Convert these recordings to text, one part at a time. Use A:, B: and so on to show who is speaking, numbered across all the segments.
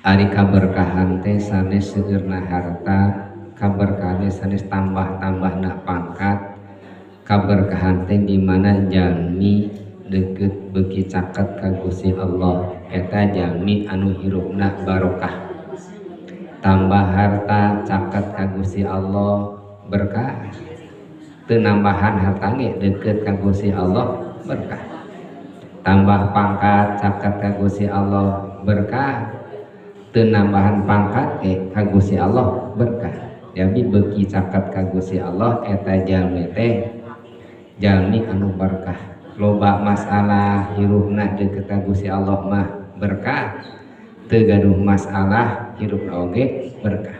A: Ari kaberkahan teh sanes seueurna harta, kaberkahan teh sanes tambah-tambahna pangkat, kaberkahan teh di mana jalmi deukeut beuki caket ka Gusti Allah, eta jalmi anu hirupna barokah. Tambah harta caket ka Gusti Allah berkah, teu nambahan harta ge deukeut ka Gusti Allah berkah. Tambah pangkat caket ka Gusti Allah berkah, teu nambahan pangkat ge ka Gusti Allah berkah. Jadi beuki caket ka Gusti Allah eta jalmi teh jalmi anu berkah. Loba masalah hirupna deukeut ka Gusti Allah mah berkah, teu gaduh masalah hirupna oge berkah.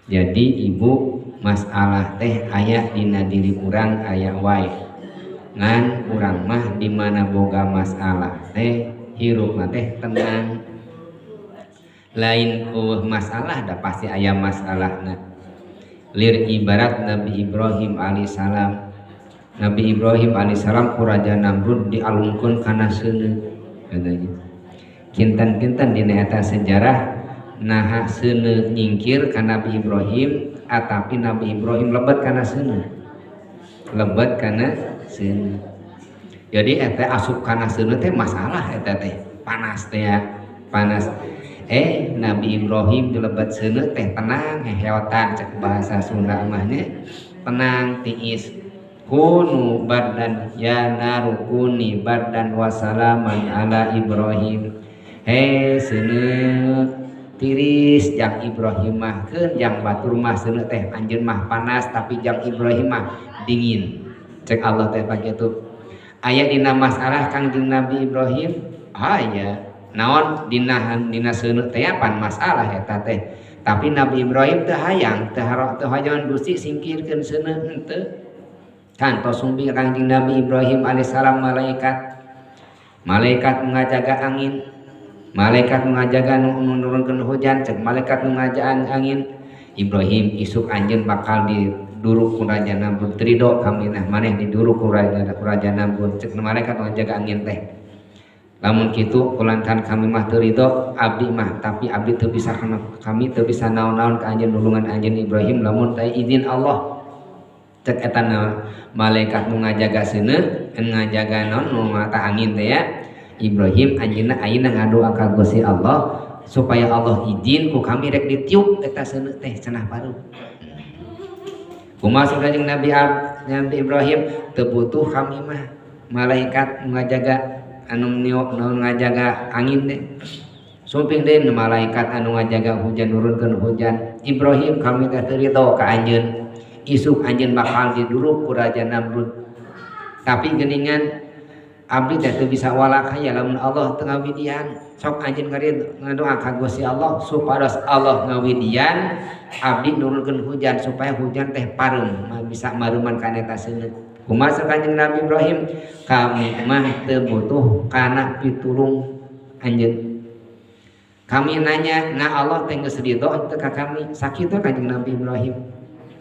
A: Jadi ibu, masalah teh aya dina diri urang aya wae, ngan urang mah di mana boga masalah teh hirupna teh tenang. Lain eueuh masalah, da pasti aya masalahna. Lir ibarat Nabi Ibrahim alaihissalam. Nabi Ibrahim alaihissalam ku Raja Namrud dialungkeun kana seuneu katanya. Kinten-kinten dina eta sejarah naha seuneu nyingkir ka Nabi Ibrahim, atapi Nabi Ibrahim lebet kana seuneu, lebet kana seuneu. Jadi eta asup kana seuneu teh masalah, eta teh panas teh ya, panas. Nabi Ibrahim dilebet seuneu teh tenang, heheotan cek bahasa Sunda mah nya, tenang tiis. Kunu bardan ya naru kuni bardan wasalaman ala Ibrahim. He seuneu tiris jang Ibrahim mah, keun jang batur mah seuneu teh anjeun mah panas, tapi jang Ibrahim mah dingin. Cek Allah teh kitu. Aya dina masalah Kangjeng Nabi Ibrahim? Aya. Naon? Dina dina seuneu teh pan masalah eta teh. Tapi Nabi Ibrahim teu hayang, teu teu hayang Gusti singkirkeun seuneu, henteu. Kantos sumping Kangjeng Nabi Ibrahim alaihissalam malaikat. Malaikat ngajaga angin. Malaikat ngajaga nu nurunkeun hujan, cek malaikat nu ngajaan angin. Ibrahim, isuk anjeun bakal diduruk ku Raja Namrud, ridho kami nah maneh diduruk ku Raja Namrud, cek malaikat nu ngajaga angin teh. Lamun kitu kulantaran kami mah teu ridho abdi mah, tapi abdi teu bisa, kami teu bisa naon-naon ka anjeun, nulungan anjeun Ibrahim, lamun teh izin Allah. Cek eta malaikat nu ngajaga seuneu, ngajaga naon nu mata angin teh ya. Ibrahim, anjeunna ayeuna ngadoa ka Gusti Allah supaya Allah izin ku kami rek ditiup eta seuneu teh cenah paruh. Kumaha Kanjeng Nabi Ibrahim? Teu butuh kami mah malaikat ngajaga anu niup, nu ngajaga angin teh. Sumping deui malaikat anu ngajaga hujan, nurunkeun hujan. Ibrahim, kami teh teu ridho ka anjeun, isuk anjeun bakal diduruk ku Raja Namrud, tapi geuningan abdi teh teu bisa walakaya lamun Allah teu ngawidian. Sok anjeun ngadoa ka Gusti Allah supados Allah ngawidian abdi nurunkeun hujan supaya hujan teh pareum, bisa mareuman kana eta seuneu. Kumaha Kanjeng Nabi Ibrahim? Kami mah teu butuh kana pitulung anjeun. Kami nanya na Allah teh geus ridho teu ka kami? Sakitu Kanjeng Nabi Ibrahim.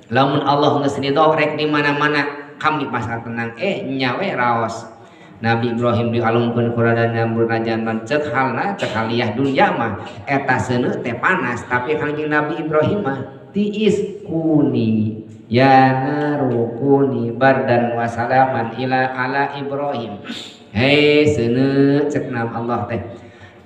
A: Lamun Allah geus ridho rek di mana-mana kami pasal tenang. Nyawe raos Nabi Ibrahim dialungkeun ku Raja Namrud, Raja cek halna cek haliah dunya mah eta seuneu teh panas, tapi Kanjeng Nabi Ibrahim mah tiis. Kuni ya naru kuni bardan wa salaman ila ala Ibrahim. Hei seuneu, cek nam Allah teh,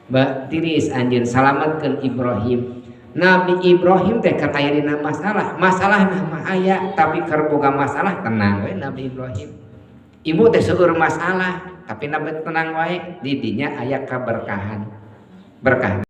A: ba tiris anjeun, salamatkeun Ibrahim. Nabi Ibrahim teh keur aya dina masalah, masalah mah aya, tapi keur boga masalah tenang we Nabi Ibrahim. Ibu teh seueur masalah, tapi Nabi tenang wae, di dinya aya kaberkahan. Berkah.